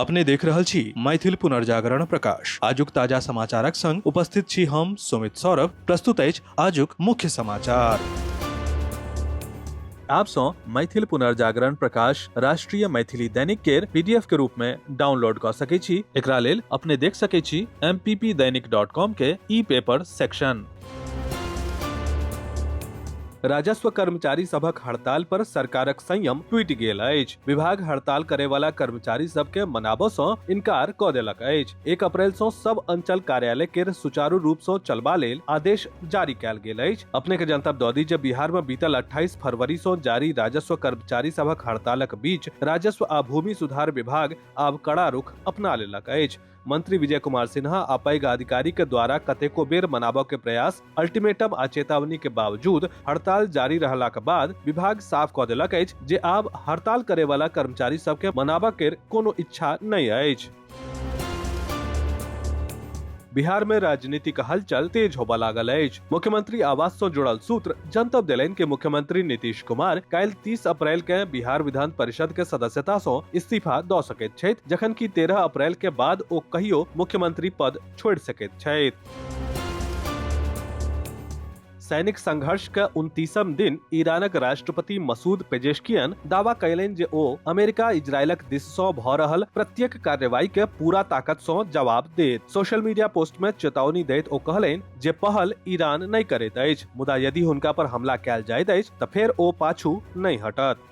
अपने देख रहल छी मैथिल पुनर्जागरण प्रकाश। आजुक ताजा समाचारक संग उपस्थित छी हम सुमित सौरभ। प्रस्तुत अछि आजुक मुख्य समाचार। आप सँ मैथिल पुनर्जागरण प्रकाश राष्ट्रीय मैथिली दैनिक केर पीडीएफ के रूप में डाउनलोड कऽ सकै छी। एकरा लेल अपने देख सकै छी mppdainik.com के ई पेपर सेक्शन। राजस्व कर्मचारी सभक हड़ताल पर सरकारक संयम टूटि गेल अछि। विभाग हड़ताल करे वाला कर्मचारी सबके मनाबऽ सँ इनकार कऽ देलक अछि। 1 अप्रैल सँ सब अंचल कार्यालय केर सुचारू रूप सँ चलबा लेल आदेश जारी कयल गेल अछि। अपने के जनतब दऽ दी जे बिहार में बीतल 28 फरवरी सँ जारी राजस्व कर्मचारी सभक हड़तालक बीच राजस्व आ भूमि सुधार विभाग आब कड़ा रुख अपना लेलक अछि। मंत्री विजय कुमार सिन्हा आ पैघ अधिकारी के द्वारा कतेको बेर मनाबऽ के प्रयास, अल्टीमेटम आ चेतावनी के बावजूद हड़ताल जारी रहलाक बाद विभाग साफ कऽ देलक अछि जे आब हड़ताल करे वाला कर्मचारी सबके मनाबऽ के कोनो इच्छा नहि अछि। बिहार में राजनीतिक हलचल तेज होबऽ लागल अछि। मुख्यमंत्री आवास से जुड़ल सूत्र जनतब देलनि कि मुख्यमंत्री नीतीश कुमार काल्हि 30 अप्रैल के बिहार विधान परिषद के सदस्यता से इस्तीफा दऽ सकैत छथि, जखन कि 13 अप्रैल के बाद ओ कहियो मुख्यमंत्री पद छोड़ि सकैत छथि। सैनिक संघर्ष के 29म दिन ईरानक राष्ट्रपति मसूद पेजेशकियन दावा कयलनि जे ओ अमेरिका इजरायलक दिस सँ भऽ रहल प्रत्येक कार्रवाई के पूरा ताकत सँ जवाब देत। सोशल मीडिया पोस्ट में चेतावनी दैत ओ कहलनि जे पहल ईरान नहि करैत अछि, मुदा यदि हुनका पर हमला कयल जाइत अछि तऽ फेर ओ पाछू नहि हटत।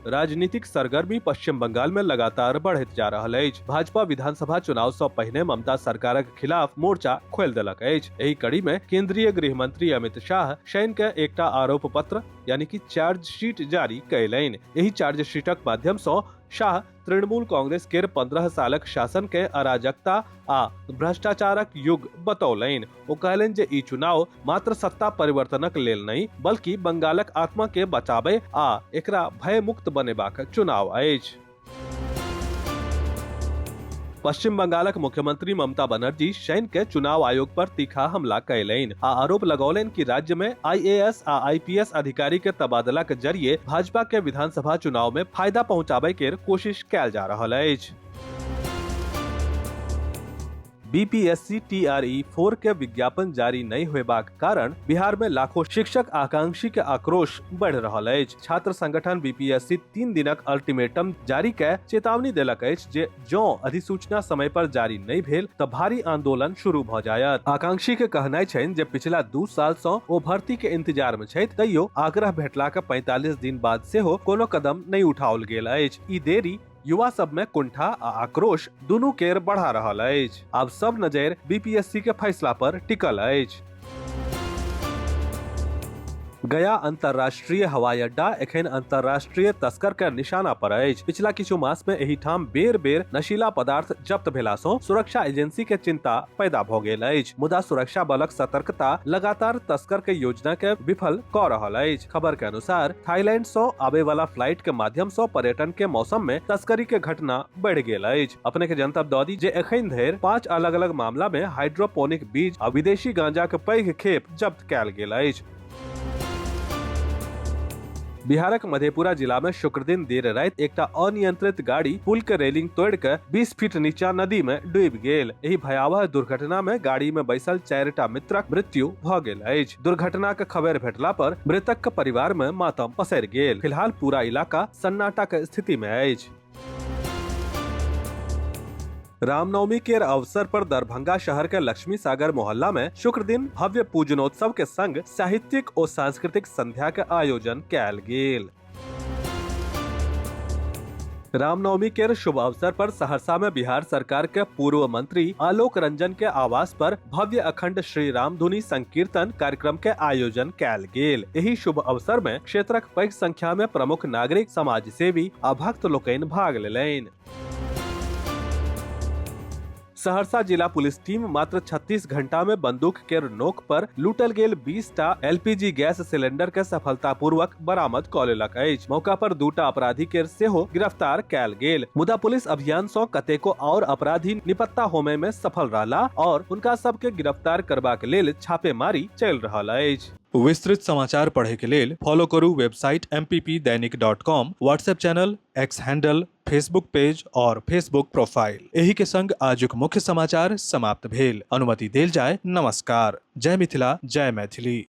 राजनीतिक सरगर्मी पश्चिम बंगाल में लगातार बढ़ैत जा रहल अछि। भाजपा विधानसभा चुनाव से पहिने ममता सरकारक खिलाफ मोर्चा खोलि देलक अछि। एहि कड़ी में केंद्रीय गृह मंत्री अमित शाह शनि के एकटा आरोप पत्र यानी कि चार्जशीट जारी कयलनि। एहि चार्जशीटक माध्यम सँ शाह तृणमूल कांग्रेस केर 15 सालक शासन के अराजकता आ भ्रष्टाचारक युग बतौलनि। ओ कहलनि जे ई चुनाव मात्र सत्ता परिवर्तनक लेल नहि, बल्कि बंगालक आत्मा के बचाबय आ एकरा भयमुक्त बनेबाक चुनाव अछि। पश्चिम बंगालक मुख्यमंत्री ममता बनर्जी शनि के चुनाव आयोग पर तीखा हमला कयलनि आ आरोप लगौलनि कि राज्य में आईएएस आ आईपीएस अधिकारी के तबादला के जरिए भाजपा के विधानसभा चुनाव में फायदा पहुंचाबय के कोशिश कयल जा रहल अछि। बीपीएससी टीआरई 4 के विज्ञापन जारी नहि होयबाक कारण बिहार में लाखों शिक्षक आकांक्षी के आक्रोश बढ़ रहल अछि। छात्र संगठन बीपीएससी 3 दिनक अल्टीमेटम जारी कय चेतावनी देलक अछि जे जौं अधिसूचना समय पर जारी नहि भेल तऽ भारी आंदोलन शुरू भऽ जायत। आकांक्षी के कहनाइ छनि जे पिछला 2 साल सँ ओ भर्ती के इंतजार में छथि, तैयो आग्रह भेटलाक 45 दिन बाद सेहो कोनो कदम नहि उठाओल गेल अछि। ई देरी युवा सब में कुंठा आ आक्रोश दुनू केर बढ़ा रहल अछि। आब सब नजर बीपीएससी के फैसला पर टिकल अछि। गया अंतर्राष्ट्रीय हवाई अड्डा एखन अंतर्राष्ट्रीय तस्कर के निशाना पर अछि। पिछला किछु मास में एहि ठाम बेर बेर नशीला पदार्थ जब्त भेला सँ सुरक्षा एजेंसी के चिंता पैदा भ गेल अछि। मुदा सुरक्षा बलक सतर्कता लगातार तस्कर के योजना के विफल क रहल अछि। खबर के अनुसार थाईलैंड सँ आबे वाला फ्लाइट के माध्यम सँ पर्यटन के मौसम में तस्करी के घटना बढ़ि गेल अछि। अपने के जनतब दऽ दी जे एखन धरि 5 अलग अलग मामला में हाइड्रोपोनिक बीज आ विदेशी गांजा के पैघ खेप जब्त कयल गेल अछि। बिहारक मधेपुरा जिला में शुक्रदिन देर राति एकटा अनियंत्रित गाड़ी पुल के रेलिंग तोड़ के 20 फीट नीचा नदी में डूबि गेल। एहि भयावह दुर्घटना में गाड़ी में बैसल 4टा मित्रक मृत्यु भ गेल अछि। दुर्घटना के खबर भेटला पर मृतक के परिवार में मातम पसरि गेल। फिलहाल पूरा इलाका सन्नाटा के स्थिति में अछि। रामनवमी के अवसर पर दरभंगा शहर के लक्ष्मी सागर मोहल्ला में शुक्र दिन भव्य पूजनोत्सव के संग साहित्यिक और सांस्कृतिक संध्या के आयोजन कयल गेल। रामनवमी के शुभ अवसर पर सहरसा में बिहार सरकार के पूर्व मंत्री आलोक रंजन के आवास पर भव्य अखंड श्री रामधुनी संकीर्तन कार्यक्रम के आयोजन कयल गेल। एहि शुभ अवसर में क्षेत्रक पैघ संख्या में प्रमुख नागरिक, समाज सेवी आ भक्त लोकनि भाग लेलनि। सहरसा जिला पुलिस टीम मात्र 36 घंटा में बंदूक के नोक पर लूटल गेल 20 टा एलपीजी गैस सिलेंडर के सफलतापूर्वक बरामद कऽ लेलक अछि। मौका पर 2टा अपराधी के सेहो गिरफ्तार कयल गेल, मुदा पुलिस अभियान सं कतेको और अपराधी निपत्ता होमय में सफल रहला और हुनका सब के गिरफ्तार करबाक लेल छापेमारी चलि रहल अछि। विस्तृत समाचार पढ़े के लेल फॉलो करू website mppdainik.com, WhatsApp channel, X handle, Facebook page और फेसबुक प्रोफाइल। एही के संग आजुक मुख्य समाचार समाप्त भेल। अनुमति देल जाय। नमस्कार। जय मिथिला, जय मैथिली।